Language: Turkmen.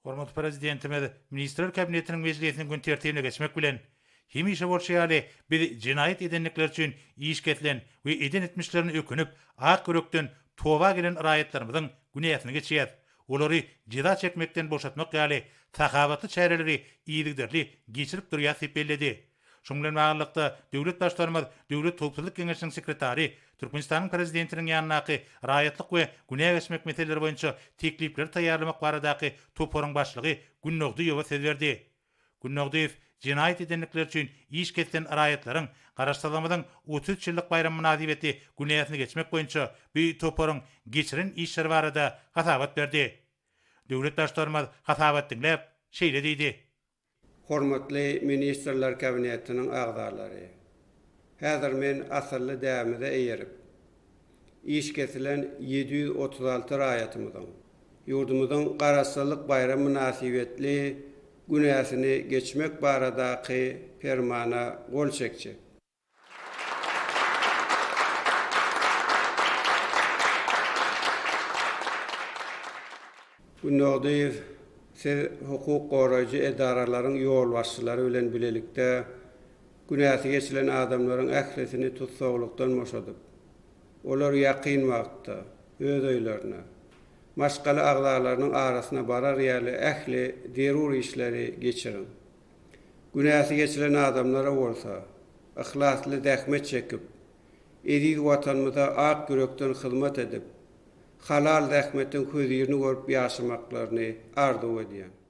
Hormatly Prezidentimiz Ministrler Kabinetiniň mejlisiniň gün tertibine geçmek bilen, hemişe bolşy ýaly, biz jenaýat edendikleri üçin iş kesilen we eden etmişlerine ökünip, ak ýürekden toba gelen raýatlarymyzyň günäsini geçýäs, olary jeza çekmekden boşatmak ýaly sahawatly çäreleri yzygiderli geçirip durýas diýip belledi. Şunuň bilen baglylykda, döwlet Baştutanymyz Döwlet howpsuzlyk geňeşiniň sekretary, Türkmenistanyň Prezidentiniň ýanyndaky Raýatlyk we günä geçmek meseleleri boýunça teklipleri taýýarlamak baradaky toparyň başlygy Gündogdyýewe söz berdi. Gündogdyýew jenaýat edendikleri üçin iş kesilen raýatlaryň Garaşsyzlygymyzyň 33 ýyllyk baýramy mynasybetli günäsini geçmek boýunça bu toparyň geçiren işleri barada hasabat berdi. Döwlet Baştutanymyz hasabat diňläp, şeýle diýdi. Hormatly Ministrler Kabinetiniň agzalary! Häzir men asylly däbimize eýerip, iş kesilen 736 raýatymyzyň ýurdumyzyň Garaşsyzlyk baýramy mynasybetli günäsini geçmek baradaky Permana gol çekjek. Gündogdyýew, siz hukuk goraýjy edaralaryň ýolbaşçylary bilen bilelikde günäsi geçilen adamlaryň ählisini tussaglykdan boşadyp, olar ýakyn wagtda öz öýlerine, maşgala agzalarynyň arasyna barar ýaly ähli zerur işleri geçiriň. Günäsi geçilen adamlara bolsa, yhlasly zähmet çekip, eziz Watanymyza ak ýürekden hyzmat edip, halal zähmetiň hözirini görüp ýaşamaklaryny arzuw edýän.